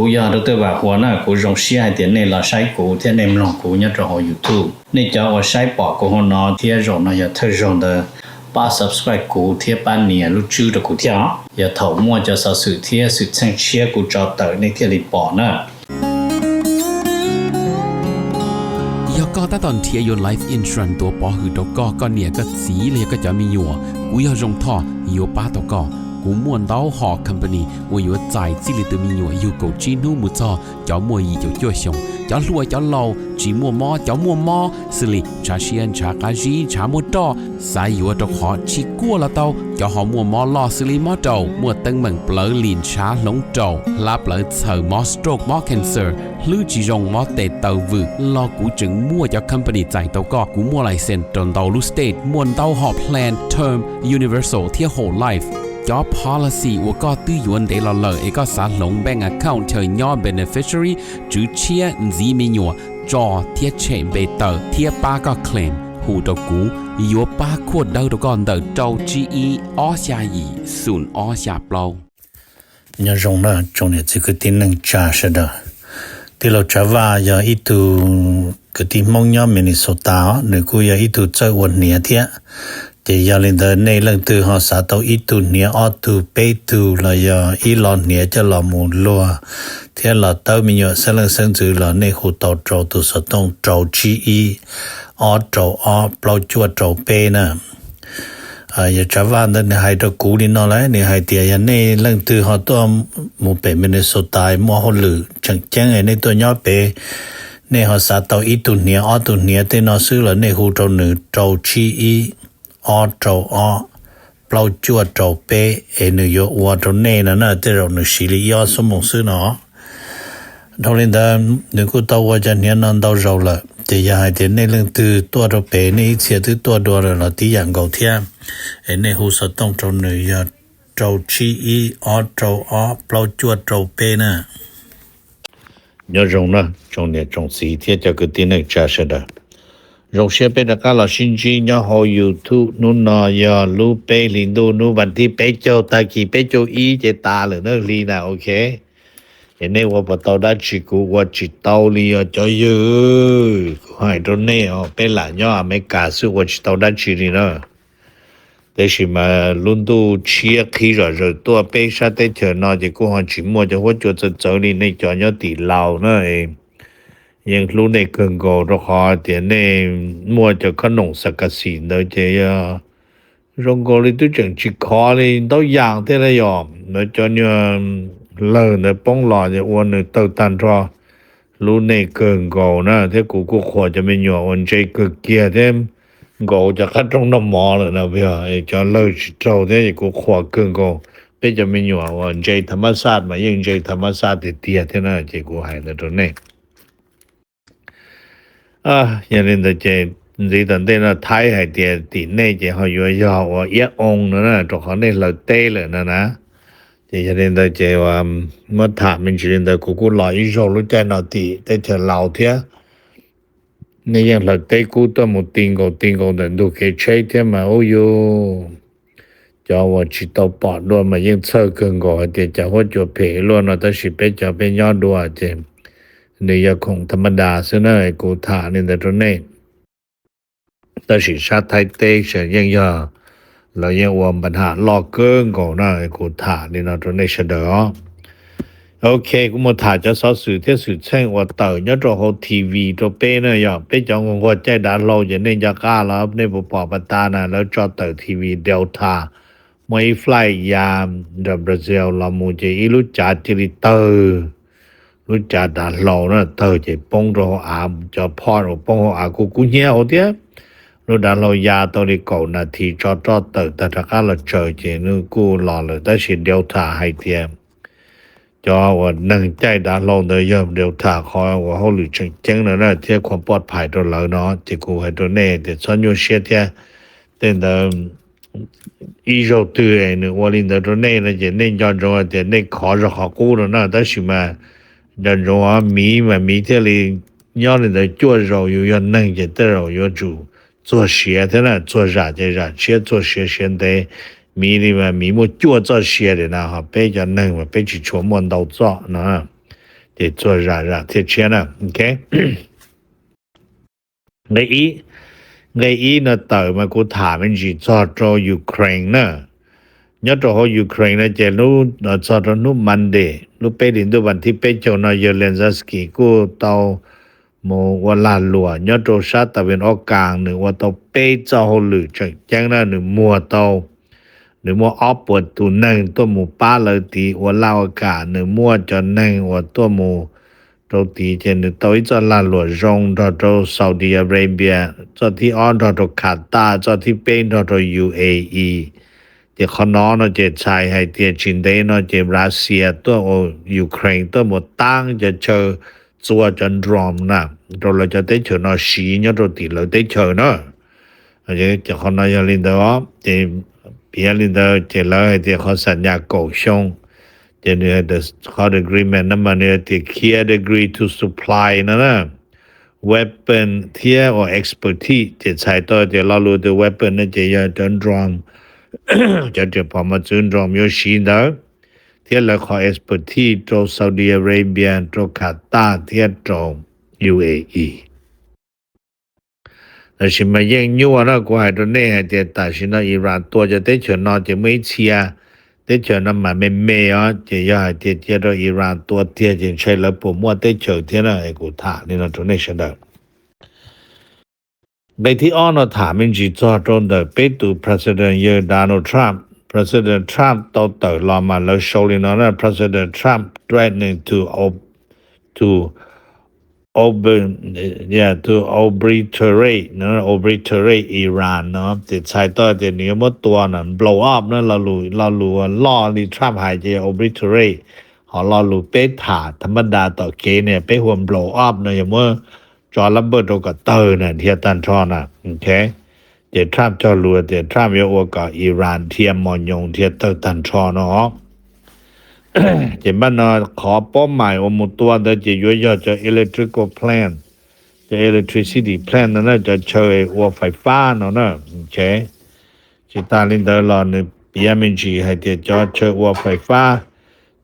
Kuv yog Dr. Vam Huas na, kuv zoo siab hais tias nej los saib kuv thiab nej mloog kuv nyob rau hauv YouTube. Nej cov uas saib pom kuv hauv no thiab zaum no yog thawj zaug ntawd, pab subscribe kuv thiab pab nias lub tswb rau kuv thiab os. Yog thaum muaj cov xov xwm thiab xwm txheej tshiab kuv tso tawm nej thiaj li pom na. Yog koj tab tom nrhiav yuav life insurance tuav pov hwm rau koj, koj niam koj txiv los yog koj cov me nyuam, kuv yog Zoo Thoj yuav pab tau koj. Kuv muaj ntau hom company uas yuav txais txij li tus me nyuam yug kaum tsib hnub mus txog cov muaj yim caum cuaj xyoos, cov hluas cov laus, tsis muaj mob cov muaj mob, xws li ntshav siab ntshav qab zib ntshav muaj roj, xav yuav rau qhov tsis kuaj los tau, cov ho muaj mob loj xws li mob raum, muaj teeb meem plawv lim ntshav hloov raum, hlab plawv txhaws, mob stroke mob cancer, hlwb tsis zoo mob tes taw vwm los kuv tseem muaj cov company txais tau koj. Kuv muaj license rau ntau lub state, muaj ntau hom plan term, universal thiab whole life. Cov policy uas koj twb yuav ntev los lawm es koj xav hloov bank account chaw nyob beneficiary, tswv tshiab, ntxiv me nyuam, tso thiab tshem npe tawm thiab pab koj claim, hu rau kuv, yuav pab khuaj dawb rau koj ntawm rau tsib ib ob xya yim xoom ob xya plaub. Nyob zoo na tsoom niam txiv kwv tij neej tsa sawv daws. Tij laug Tsav Vaj yog ib tug kwv tij Hmoob nyob Minnesota os, nws kuj yog ib tug txawj ua hniav thiab. Ces yog li ntawd nej leej twg ho xav tau ib tug hniav ob tug peb tug los yog ib lo hniav coj los mus luag thiab los tawb me nyuam xeeb leej xeeb ntxwv los nej hu tau rau tus xov tooj rau tsib ib ob rau ob plaub cuaj rau peb na. Yog Tsav Vaj ntawd nws hais rau kuv li no lawm, nws hais tias yog nej leej twg ho tuaj mus pem Minnesota muaj hauj lwm tseem ceeb nej tuaj nyob pem, nej ho xav tau ib tug hniav ob tug hniav tej no xwb los nej hu rau nws rau tsib ib ob rau ob plaub cuaj rau peb es nws yuav ua rau nej no na, tej zaum nws siv li ib ob xuab moos xwb no. Dhau li ntawd nws kuj tau ua cov hniav no ntau zaus lawm, ces yog hais tias nej leej twg tuaj rau pem nej ib txhia twb tuaj dua lawm los tib yam nkaus thiab, es nej hu xov tooj rau nws yog rau tsib ib ob rau ob plaub cuaj rau peb na. Nyob zoo na tsoom niam tsoom txiv thiab cov kwv tij neej tsa sawv daws. Zoo siab peb rov qab los sib ntsib nyob hauv YouTube. Hnub no yog lub peb hlis ntuj, hnub vas thib peb caug tag kis peb caug ib ces tas lawm na hli na, ok. Es nej ua puas tau dab tsi? Kuv ua tsis tau li os cov yawg. Kuv hais rau nej os, peb lam nyob Amelikas xwb ua tsis tau dab tsi li na. Tab sis mas lub ntuj tshiab qhib zom zaws tuaj peb sab teb chaws no ces kuj ho tsis muaj cov huab cua txawv txawv li nej cov nyob tim Laus na. Yeej hlub nej kawg nkaus rau qhov tias nej muaj cov khob noom xas kas xis ntawd ces yog zoo nkaus li twb tseem tsis khov li ntau yam thiab na yom. Ntawd cov nyuag lawg ntawd poob los ces ua nws tawg tag nrho. Hlub nej kawg nkaus na, thiab kuv kuj qhuas cov me nyuam uas ntse kawg kiag thiab nkaus cov qab rooj noj mov lawm na, cov lawg tsis raug thiab es kuv qhuas kawg nkaus. Peb cov me nyuam uas ntse tha mab xaj mas yeej ntse tha mab xaj tiag tiag thiab na, ces kuv hais ntawd rau nej. Yog li ntawd ces ntxiv tom ntej no Thaib hais tias tim nej ces ho yuav yog ua iab oo no na, rau qhov nej hlawv teb lawm no na. Ces yog li ntawd ces muab tham me ntsis li ntawd, kuv kuj los ib zaug lub caij no tim teb chaws Laus thiab. Nej yeej hlawv teb kub tuaj mus ti nkaus ti nkaus ntawm ntug kev tsheb thiab mas ub yus. Cov uas tsis tau pom dua mas yeej txhawj kawg nkaus hais tias cas huab cua phem luaj no, tab sis peb cov peb nyob dua ces nws yog khoom tha ma das xwb na, kuv tham li ntawd rau nej. Tab sis sab Thaib teb yeej yog, lawv yeej ua npa ham loj kawg nkaus na, kuv tham li no rau nej sawv daws os. Ok, kuv mus tham cov xov xwm thiab xwm txheej uas tawm nyob rau hauv T V rau peb na. Yog peb cov nquag nquag caij dav hlau ces nej nco qab los nej puas pom pas tas na, lawv tso tawm T V Delta, muaj ib flight ya nram Brazil los mus ces ib lub cav cia li tawg, lub cav dav hlau na tawg ces poob rau hauv av, cov part uas poob hauv av kuj kub hnyiab hauv thiab. Lub dav hlau ya tau li kaum nas this tso roj tawm tag rov qab los tsaws ces nws kuj los lawm, tab sis Delta hais tias cov uas neeg caij dav hlau ntawd yog Delta qhov uas hauj lwm tseem ceeb no na thiab khuam poj phais rau lawv no, ces kuv hais rau nej tias txhob nyuaj siab thiab. Tej ntawd ib zaug twg nws ua li ntawd rau nej no ces nej nco ntsoov hais tias nej khov zog qhov qub no na, tab sis mas nco ntsoov miv mas miv thiaj li nyob li ntawd cuaj zaus, yus yog neeg ces tej zaum yuav tsum txuag siav thiab na, txuag zam ces zam tshiab, txuag siav siav ntev. Miv li mas miv muaj cuaj txoj siav li na, ho peb cov neeg mas peb tsis tshua muaj ntau txoj no. Ces txuag zam zam thiaj tshiab na. Ok, nqe ib, nqe ib no tawm mas kuv tham me ntsis txog rau Ukraine na. Nyob rau hauv Ukraine no ces lub txog rau hnub Monday lub peb hlis ntuj vas thib peb caug no yawg Zelensky kuj tau mus ua lag luam nyob rau sab tas vin ob kas, nws ua tau peb txoj hauj lwm tseem ceeb na, nws muag tau, nws muaj ob puas tus neeg tuaj mus pab lawv tid ua laj ua kam, nws muaj cov neeg uas tuaj mus rau tid ces nws tau ib txoj lag luam zoo nrog rau Saudi Arabia, txoj thib ob nrog rau Qatar, txoj thib peb nrog rau U A E. Ces qhov no no ces txhais hais tias tsis ntev no ces Russia tuaj, Ukraine tuaj mus taab cov chaw txua cov drone na rau lawv cov teb chaws no siv nyob rau tim lawv teb chaws na. Ces qhov no yog li ntawd os, ces piav li ntawd ces lawv hais tias qhov xam nyas kaum xyoo, ces nws hais tias qhov agreement no mas nws hais tias clear agree to supply no na, weapon thiab ua expertise, ces txhais tau tias lo lus tias weapon no ces yog cov drone, cov riam phom mos txwv drone yuav siv ntawd, thiab lawv qhov expertise rau Saudi Arabia, rau Qatar thiab rau U A E. Tab sis mas yeej nyuaj na, kuv hais rau nej hais tias tam sim no Iran tua cov teb chaws no ces muaj ib txhia teb chaws no mas me me os, ces yog hais tias cia rau Iran tua tiag ces ntshai lawv puas muaj teb chaws thiab na. Es kuv tham li no rau nej sawv daws. Nqe thib ob no tham me ntsis txog rau ntawm peb tus president yawg Donald Trump. President Trump tau tawm los mas lawv sau li no na: President Trump threatening to, to, to obliterate, obliterate Iran no, ces txhais tau tias nws yuav muab tua na, blow up na, lo lus loj li Trump hais ces yog obliterate, ho lo lus peb tham tham mab das tom kev ne peb hu ua blow up no yog muab tso lab npawj rau kom tawg na, dhia tag nrho na. Ces Trump cog lus tias Trump yuav ua kom Iran dhia mos nyoos dhia tawg tag nrho no. Ces npaj no qhov pob mais uas mus tua ntawd ces yuav yog cov electrical plant, cov electricity plant no na, cov chaw ua fais fab no na. Tsis tas li ntawd los nws piav me ntsis hais tias cov chaw ua fais fab,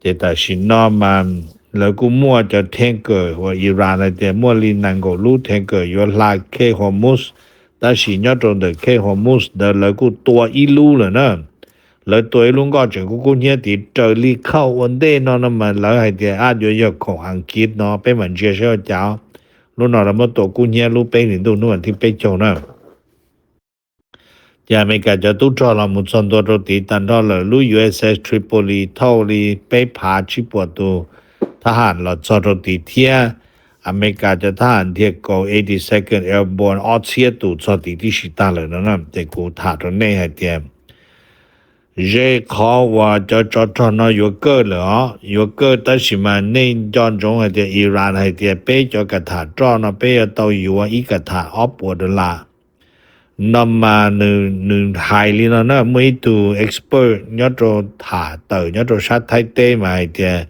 ces tam sim no mas lawv kuj muaj cov tanker uas Iran hais tias muaj li nees nkaum lub tanker yuav hla khej Hormuz, tab sis nyob rau ntawm khej Hormuz ntawd lawv kuj tua ib lub lawm na. Lawv tua ib lub nkoj tseem kub kub hnyiab tid raws li khauj ua ntej no no mas lawv hais tias ab yuav yog khoom Askiv no, peb mam ntsia saib ua cas. Lub no lawv muab tua kub hnyiab lub peb hlis ntuj hnub vas thib peb caug na. Ces Amelikas cov tub rog los mus txog ntua rau tid tag nrho lawm, lub U S S Tripoli thauj li peb phav tsib puas tus thab ham los txog rau tid thiab. Amelikas cov thab ham ntiag kaus eighty-second Airborne ob txhiab tus txog tid tib si tag lawm no na. Ces kuv tham rau nej hais tias ze qhov uas cov tsov rog no yuav kawg lawm os, yuav kawg, tab sis mas nej nco ntsoov hais tias Iran hais tias peb cov ka tham roj no peb yuav tau yuav ib ka tham ob puas dollar. No mas nws hais li no na, muaj ib tug expert nyob rau tham tawm nyob rau sab Thaib teb mas hais tias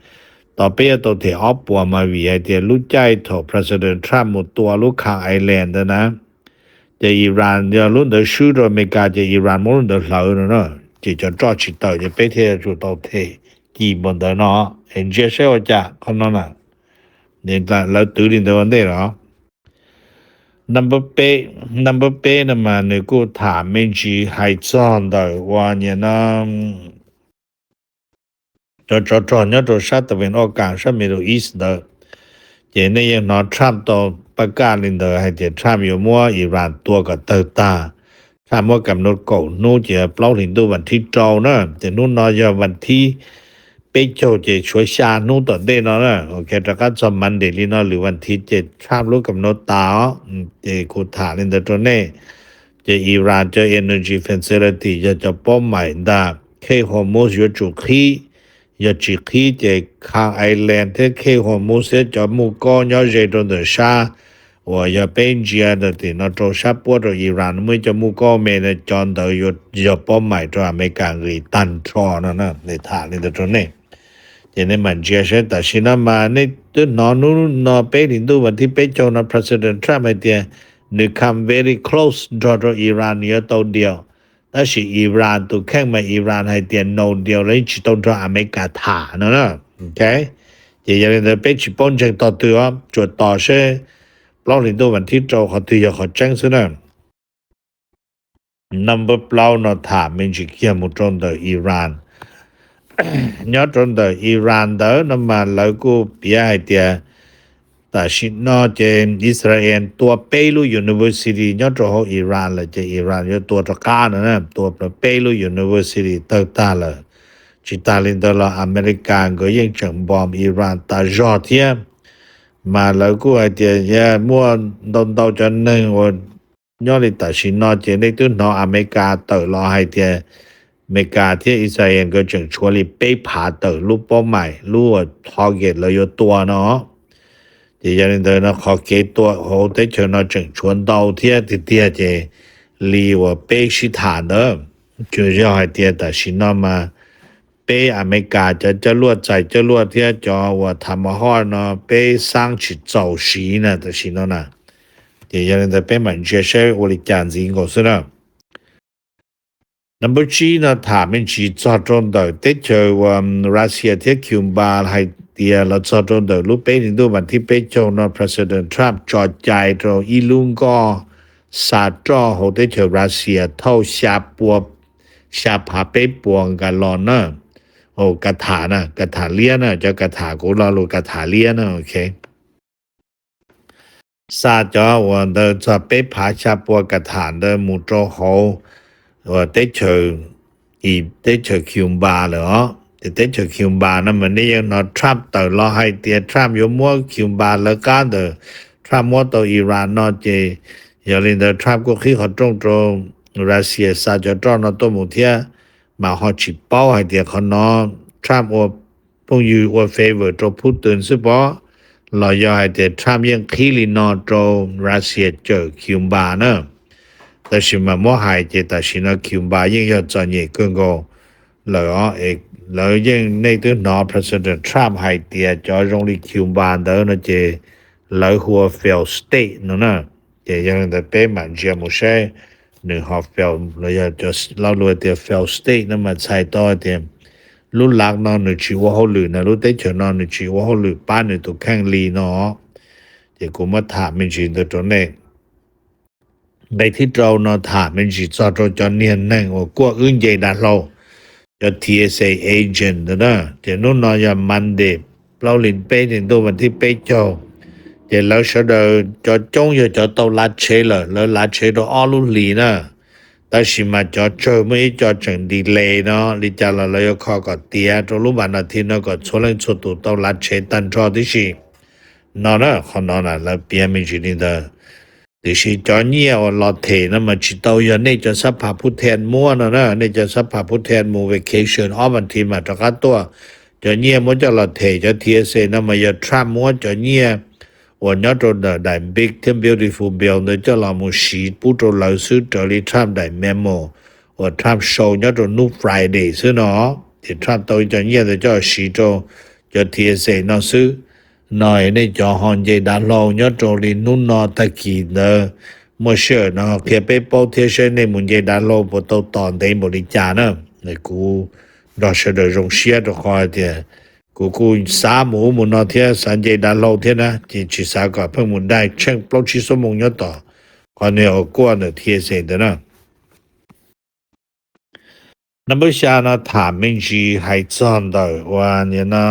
tos peb yuav tau them ob puas mas vim hais tias lub caij thaum President Trump mus tua lub Khan Island ntawd na, ces Iran yog lub ntawd swb rau Amelikas ces Iran muab lub ntawd hlawv no na, ces cov roj tsis tawm ces peb thiaj yuav tsum tau them kis npaum ntawd no. Es ntsia saib ua cas qhov no na, lawv twv li ntawd ua ntej los. Number peb, number peb no mas nws kuj tham me ntsis hais txog ntawm ua nyias no cov tsov rog nyob rau sab tas vin ob kas sab Middle East ntawd. Ces nej yeej hnov Trump tau pab kaj li ntawd hais tias Trump yuav muab Iran tua kom tawg tag. Trump muab kam nub kaum hnub ces plaub hlis ntuj vas thib rau na, ces hnub no yog vas thib peb caug ces tshuav xya hnub tom ntej no na. Ok, rov qab txog Monday li no lwm vas thiv ces Trump lub kam nub tas os. Ces kuv tham li ntawd rau nej. Ces Iran cov energy facility yog cov pob maim ntag, khej Hormuz yuav tsum qhib, yog tsis qhib ces Khan Island thiab khej Hormuz thiab cov muj kaub nyob ze rau ntawm sab uas yog peb ntsia ntawm tim no rau sab puab rau Iran muaj ib co muj kaub me no, cov ntawd yog pob maim rau Amelikas nqis tag nrho no na. Tham li ntawd rau nej, ces nej mam ntsia saib. Tam sim no mas nej twb hnov hnub no peb hlis ntuj vas thib peb caug no President Trump hais tias nws come very close nrog rau Iran nws yuav tau deal, tab sis Iran tus kheej mas Iran hais tias no deal, lawv yeej tsis tau nrog Amelikas tham no na. Ok, Ces yog li ntawd peb tsis paub ntseeg tog twg os, tsuas tos seb plaub hlis ntuj vas thib rau qhov twg yog qhov tseeb xwb na. Number plaub no tham me ntsis kiag mus rau ntawm Iran. Nyob rau ntawm Iran ntawd no mas lawv kuj piav hais tias tam sim no ces Israel tua peb lub university nyob rau hauv Iran lawm, ces Iran yuav tua rov qab no, tua peb lub university tawg tag lawm. Tsis tas li ntawd los America nkawd yeej tseem npom Iran tas zog thiab. Mas lawv kuj hais tias muaj ntau ntau cov neeg uas nyob li tam sim no ces nej twb hnov America tawm los hais tias America thiab Israel nkawd tseem tshuav li peb phav tawm lub paub maim, lub target lawv yuav tua no. Ces yog li ntawd no qhov kev tua hauv teb chaws no tseem tshuav ntau thiab tiag tiag ces li uas peb sib tham ntawd, tsuas yog hais tias tam sim no mas peb America cov coj luaj txais coj luaj thiab cov uas tham mos hoj no peb xaab tsis txaus siv na tam sim no na. Ces yog li ntawd peb mam ntsia saib ua li cas ntxiv nkaus xwb na. Number tsib no tham me ntsis txog rau ntawm teb chaws uas Russia thiab Cuba hais tias los txog rau ntawm lub peb hlis ntuj vas thib peb caug no President Trump tso cai rau ib lub nkoj xa roj hauv teb chaws Russia thauj xya pua, xya phav peb puas nkas los na. Ka tham na, ka tham liab na, cov ka tham kuv lo lus ka tham liab na, ok. Xa cov uas ntawd txog peb phav xya pua ka tham ntawd mus rau hauv teb chaws, teb chaws Cuba lawm os. Ces teb chaws Cuba no mas nej yeej hnov Trump tawm los hais tias Trump yuav muab Cuba lawv qab ntawm Trump muab tau Iran no ces yog li ntawd Trump kuj qhib qhov rooj rau Russia xa cov roj no tuaj mus thiab, mas ho tsis paub hais tias qhov no Trump ua phooj ywg ua favor rau Putin xwb pob, los yog hais tias Trump yeej qhib li no rau Russia cawm Cuba na. Tab sis mas muab hais ces tam sim no Cuba yeej yog txom nyem kawg nkaus lawm os. Lawv yeej, nej twb hnov President Trump hais tias cov zoo li Cuba ntawd no ces lawv hu ua failed state no na. Ces yog li ntawd peb mam ntsia mus saib nws ho fail los yog cov lo lus tias failed state no mas txhais tau tias lub lav no nws tsis ua hauj lwm na, lub teb chaws no nws tsis ua hauj lwm pab nws tus kheej li no. Ces kuv muab tham me ntsis ntawd rau nej. Nqe thib rau no tham me ntsis txog rau cov niag neeg uas kuaj wb nce dav hlau, cov T S A agent ntawd na. Ces hnub no yog Monday, plaub hlis peb hlis ntuj vas thib peb caug. Ces lawv sawv daws cov coob yog cov tau lav tshev lawm, lawv lav tshev rau ob lub hlis na. Tab sis mas cov tsawg muaj ib co tseem delay no, li cas los lawv yuav kho kom tiav rau lub vas nas thi no kom txhua leej txhua tus tau lav tshev tag nrho tib si no na. Qhov no na lawv piav me ntsis li ntawd. Tiam sis cov nyiaj uas los them no mas tsis tau yog nej cov xab phas phub then muab no na, nej cov xab phas phub then mus vacation ob vas thiv mam rov qab tuaj. Cov nyiaj muab coj los them cov T S A no mas yog Trump muab cov nyiaj uas nyob rau ntawm daim Big thiab Beautiful Bill ntawd coj los mus siv pub rau lawv xwb, raws li Trump daim memo uas Trump sau nyob rau hnub Friday xwb no. Ces Trump tau cov nyiaj ntawd coj los siv rau cov T S A no xwb. No nej cov ho nce dav hlau nyob rau li hnub no tag kis ntawd, muaj sij hawm no qhia peb paub thiab saib nej mus nce dav hlau puas tau tos ntev npaum li cas na. Kuv nrog sawv daws zoo siab rau qhov hais tias kuv kuj xav mus ub mus no thiab xav nce dav hlau thiab na, ces tsis xav kom pheej mus daig tsheej plaub tsib xuab moos nyob tom qhov niag uas kuaj ntawm T S A ntawd na. Number xya no tham me ntsis hais txog ntawm uas no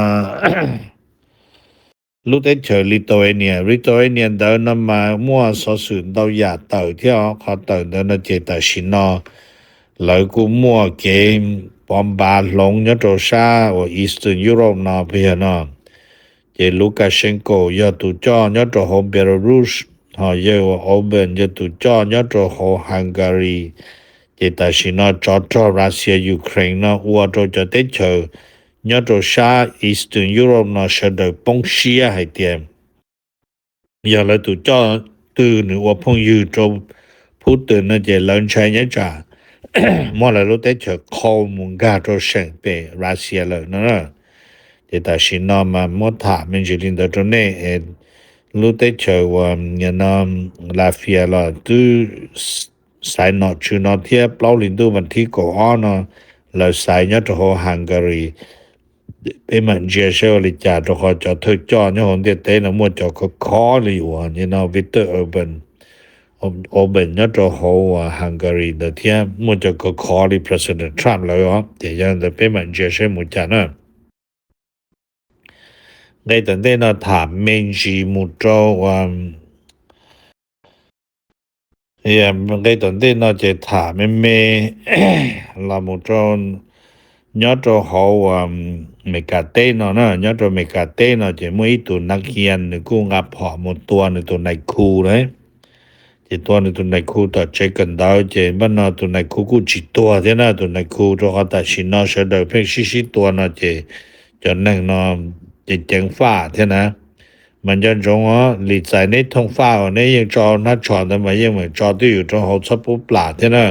lub teb chaws Lithuania. Lithuania ntawd no mas muaj xov xwm ntau yam tawm thiab os. Qhov tawm ntawd no ces tam sim no lawv kuj muaj kev pov npav hloov nyob rau sab uas Eastern Europe no puas yog no. Ces Lukashenko yog tus coj nyob rau hauv Belarus, ho yawg uas Orban yog tus coj nyob rau hauv Hungary. Ces tam sim no tsov rog Russia Ukraine no ua rau cov teb chaws nyob rau sab Eastern Europe no sawv daws poob siab hais tias yog lawv tus coj twg nws ua phooj ywg rau Putin no ces lawv ntshai nyob tsam muab lawv lub teb chaws qhau mus nkag rau seem pem Russia lawm no. Ces tam sim no mas muab tham me ntsis li ntawd rau nej, lub teb chaws uas no Latvia los twb xaiv nom tswv no thiab plaub hlis ntuj vas thib kaum ob no lawv xaiv nyob rau hauv Hungary. Peb mam ntsia saib ua li cas, rau qhov cov thawj coj nyob hauv ntiaj teb no muaj cov khov khov li uas nim no Viktor Orban, Orban nyob rau hauv Hungary ntawd thiab, muaj cov khov khov li President Trump lawm os. Ces yog ntawd peb mam ntsia saib mus cas na. Nqe tom ntej no tham me ntsis mus rau nqe tom ntej no ces tham me me los mus rau nyob rau hauv Amelikas teb no na. Nyob rau Amelikas teb no ces muaj ib tug nas hias nws kuj nqa phom mus tua nws tus nais khu na. Ces tua nws tus nais khu tom tsev kawm ntawv, ces npaj no tus nais khu kuj tsis tuag thiab na. Tus nais khu, rau qhov tam sim no sawv daws pheej sib sib tua no ces cov neeg no ces ceev faj thiab na. Mas nco ntsoov os, li txais neb thooj faj uas neb yeej tso hnab tsho ntawd mas yeej meem tso twj ywm rau hauv txhob pub plam thiab na.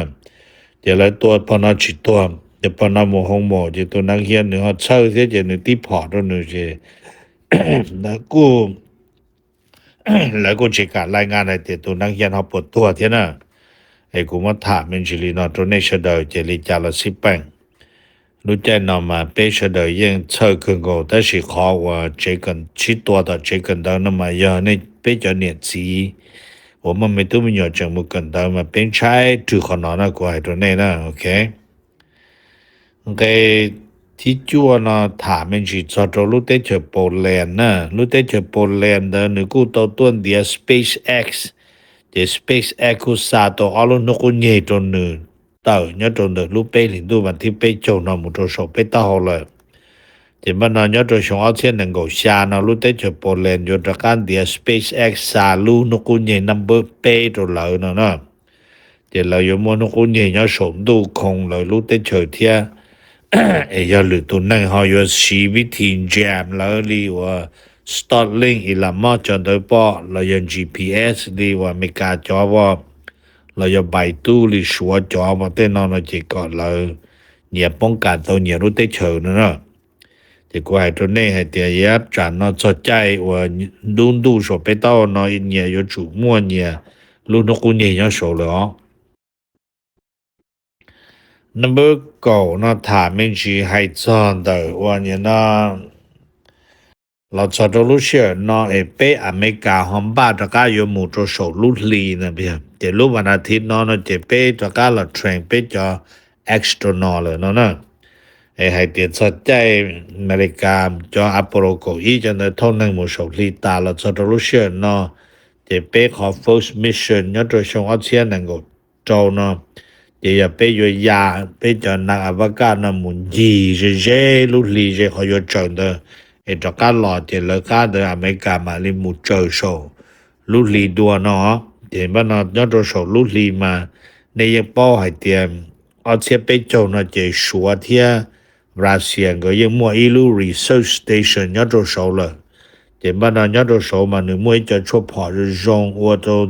Ces lawv tua pog no tsis tuag, ces pog no mus hoo maum, ces tus nas hias nws ho txhawj thiab ces nws tib phom rau nws ces lawv kuj lawv kuj tsis kam laij nqa hais tias tus nas hias ho puas tuag thiab na. Es kuv muab tham me ntsis li no rau nej sawv daws, ces li cas los xij peem. Lub caij no mas peb sawv daws yeej txhawj kawg nkaus, tab sis qhov uas tsev kawm, sib tua tom tsev kawm ntawv no mas yog nej peb cov niam txiv uas muaj me tub me nyuam tseem mus kawm ntawv mas peb ntshai rwg qhov no na, kuv hais rau nej na, ok. Nqe thib cuaj no tham me ntsis txog rau lub teb chaws Poland na. Lub teb chaws Poland ntawd nws kuj tau tuaj ntiav SpaceX, ces SpaceX kuj xa tau ob lub hnub qub nyeg rau nws tawm nyob rau ntawm lub peb hlis ntuj vas thib peb caug no mus rau saum peb taub hau lawm. Ces npaj no nyob rau xyoo ob txhiab nees nkaum xya no lub teb chaws Poland yuav rov qab ntiav SpaceX xa lub hnub qub nyeg number peb rau lawv no na. Ces lawv yuav muaj hnub qub nyeg nyob saum ntuj khoo lawv lub teb chaws thiab. Es yog lwm tus neeg ho yuav siv vib thi jam lawv li uas Starlink, Elon Musk cov ntawd pom, los yog GPS li uas Amelikas cov pom, los yog Baidu li Suav cov pom, tej no no ces kom lawv nyias poob kam tau nyias lub teb chaws no na. Ces kuv hais rau nej hais tias yav tsam no txog caij uas dub ntuj saum peb taub hau no nyias yuav tsum muaj nyias lub hnub qub nyeg nyob saud lawm os. Number kaum no tham me ntsis hais txog ntawm uas nim no los txog rau lub sij hawm no es peb Amelikas ho npaj rov qab yuav mus rau saum lub hli no, ces lub vas as thiv no no ces peb rov qab los train peb cov astronaut lawm no na. Es hais tias txog caij Amelikas cov Apollo kaum ib cov ntawd thauj neeg mus saum hli tas los txog rau lub sij hawm no, ces peb qhov first mission nyob rau xyoo ob txhiab nees nkaum rau no, ces yog peb yuav ya peb cov nas avakaj no mus ncig ze ze lub hli ze qhov yuav tsaws ntawd, es rov qab los ces lawv qab ntawd Amelikas mam li mus tsaws saum lub hli dua no. Ces npaj no nyob rau saum lub hli mas nej yeej paub hais tias ob txhiab peb caug no ces Suav thiab Russia nkawd yeej muaj ib lub research station nyob rau saud lawm. Ces npaj no nyob rau saud mas nws muaj ib co tshuaj phom zoo zoo ua rau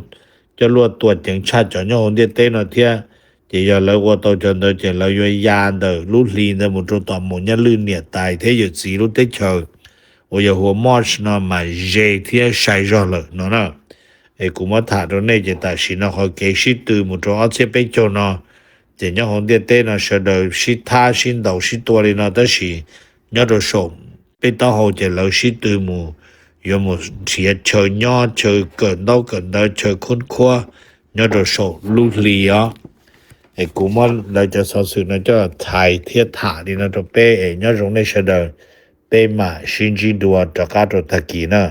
coj luaj tua ceev tshaj cov nyob hauv ntiaj teb no thiab. Ces yog lawv ua tau cov ntawd ces lawv yuav ya ntawm lub hli ntawd mus rau tom mus nyab lwj niam tais thiab yawm txiv lub teb chaws uas yog Hwmos no mas ze thiab sai zog lawm no na. Es kuv muab tham rau nej ces tam sim no qhov kev sib tw mus rau ob txhiab peb caug no, ces nyob hauv ntiaj teb no sawv daws sib thab sib ntaus sib tua li no, tab sis nyob rau saum peb taub hau ces lawv sib tw mus, yuav mus nrhiav chaw nyob, chaw kawm ntaub kawm ntawv, chaw khoob khuab nyob rau saum lub hli os. Es kuv muab lawv cov xov xwm no coj thaiv thiab tham li no rau peb es nyob zoo nej sawv daws, peb mam sib ntsib dua rov qab rau tag kis na.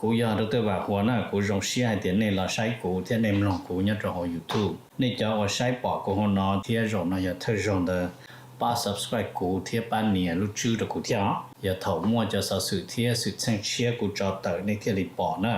Kuv yog Doctor Vam Huas na, kuv zoo siab hais tias nej los saib kuv thiab nej mloog kuv nyob rau hauv YouTube. Nej cov uas saib pom kuv hauv no thiab zaum no yog thawj zaug ntawd, pab subscribe kuv thiab pab nias lub tswb rau kuv thiab os. Yog thaum muaj cov xov xwm thiab xwm txheej tshiab kuv tso tawm nej thiaj li pom na.